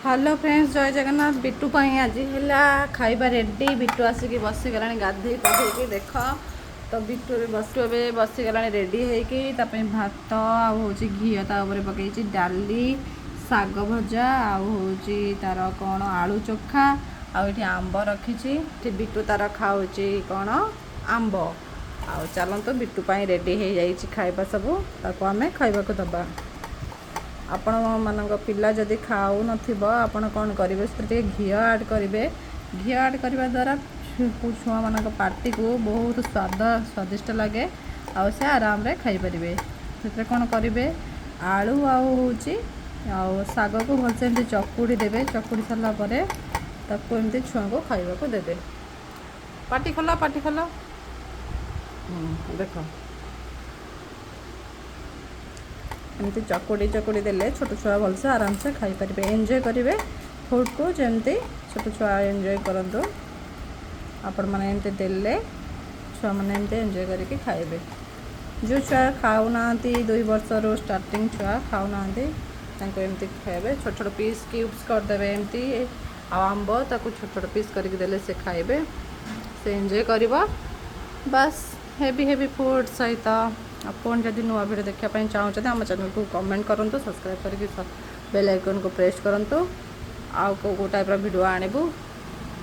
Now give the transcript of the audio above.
Hello friends, ଜୟ ଜଗନ୍ନାଥ। ବିଟୁ ପାଇଁ ଆଜି ହେଲା ଖାଇବା ରେଡ଼ି। ବିଟୁ ଆସିକି ବସିଗଲାଣି ଗାଧେଇ ପାଧେଇକି। ଦେଖ ତ, ବିଟୁ ଏବେ ବସୁ ଏବେ ବସିଗଲାଣି ରେଡ଼ି ହେଇକି। ତା ପାଇଁ ଭାତ ଆଉ ହେଉଛି ଘିଅ ତା ଉପରେ ପକେଇଛି, ଡାଲି, ଶାଗ ଭଜା ଆଉ ହେଉଛି ତାର କ'ଣ ଆଳୁ ଚୋଖା ଆଉ ଏଠି ଆମ୍ବ ରଖିଛି। ଏଠି ବିଟୁ ତାର ଖାଉଛି କ'ଣ ଆମ୍ବ। ଆଉ ଚାଲନ୍ତୁ, ବିଟୁ ପାଇଁ ରେଡ଼ି ହେଇଯାଇଛି ଖାଇବା ସବୁ, ତାକୁ ଆମେ ଖାଇବାକୁ ଦେବା। ଆପଣମାନଙ୍କ ପିଲା ଯଦି ଖାଉନଥିବ, ଆପଣ କ'ଣ କରିବେ, ସେଥିରେ ଟିକେ ଘିଅ ଆଡ଼୍ କରିବେ। ଘିଅ ଆଡ଼୍ କରିବା ଦ୍ୱାରା ଛୁଆମାନଙ୍କ ପାଟିକୁ ବହୁତ ସ୍ୱାଦିଷ୍ଟ ଲାଗେ ଆଉ ସେ ଆରାମରେ ଖାଇପାରିବେ। ସେଥିରେ କ'ଣ କରିବେ, ଆଳୁ ଆଉ ହେଉଛି ଆଉ ଶାଗକୁ ଭଲସେ ଏମିତି ଚକୁଡ଼ି ଦେବେ। ଚକୁଡ଼ି ସାରିଲା ପରେ ତାକୁ ଏମିତି ଛୁଆଙ୍କୁ ଖାଇବାକୁ ଦେବେ। ପାଟି ଖୋଲ, ପାଟି ଖୋଲ। ଦେଖ, ଏମିତି ଚକୁଡ଼ି ଚକୁଡ଼ି ଦେଲେ ଛୋଟ ଛୁଆ ଭଲସେ ଆରାମସେ ଖାଇପାରିବେ, ଏନ୍ଜୟ କରିବେ ଫୁଡ଼କୁ। ଯେମିତି ଛୋଟ ଛୁଆ ଏନ୍ଜୟ କରନ୍ତୁ, ଆପଣମାନେ ଏମିତି ଦେଲେ ଛୁଆମାନେ ଏମିତି ଏନ୍ଜୟ କରିକି ଖାଇବେ। ଯେଉଁ ଛୁଆ ଖାଉନାହାନ୍ତି, 2 ବର୍ଷରୁ ଷ୍ଟାର୍ଟିଂ ଛୁଆ ଖାଉନାହାନ୍ତି, ତାଙ୍କୁ ଏମିତି ଖାଇବେ। ଛୋଟ ଛୋଟ ପିସ୍ କ୍ୟୁବ୍ସ କରିଦେବେ ଏମିତି ଆଉ ଆମ୍ବ ତାକୁ ଛୋଟ ଛୋଟ ପିସ୍ କରିକି ଦେଲେ ସେ ଖାଇବେ, ସେ ଏନ୍ଜୟ କରିବ। ବାସ୍, ହେଭି ହେଭି ଫୁଡ଼୍ ସହିତ ଆପଣ ଯଦି ନୂଆ ଭିଡ଼ିଓ ଦେଖିବା ପାଇଁ ଚାହୁଁଛନ୍ତି, ଆମ ଚ୍ୟାନେଲକୁ କମେଣ୍ଟ କରନ୍ତୁ, ସବସ୍କ୍ରାଇବ୍ କରିକି ବେଲ୍ ଆଇକନ୍କୁ ପ୍ରେସ୍ କରନ୍ତୁ। ଆଉ କେଉଁ କେଉଁ ଟାଇପ୍ର ଭିଡ଼ିଓ ଆଣିବୁ।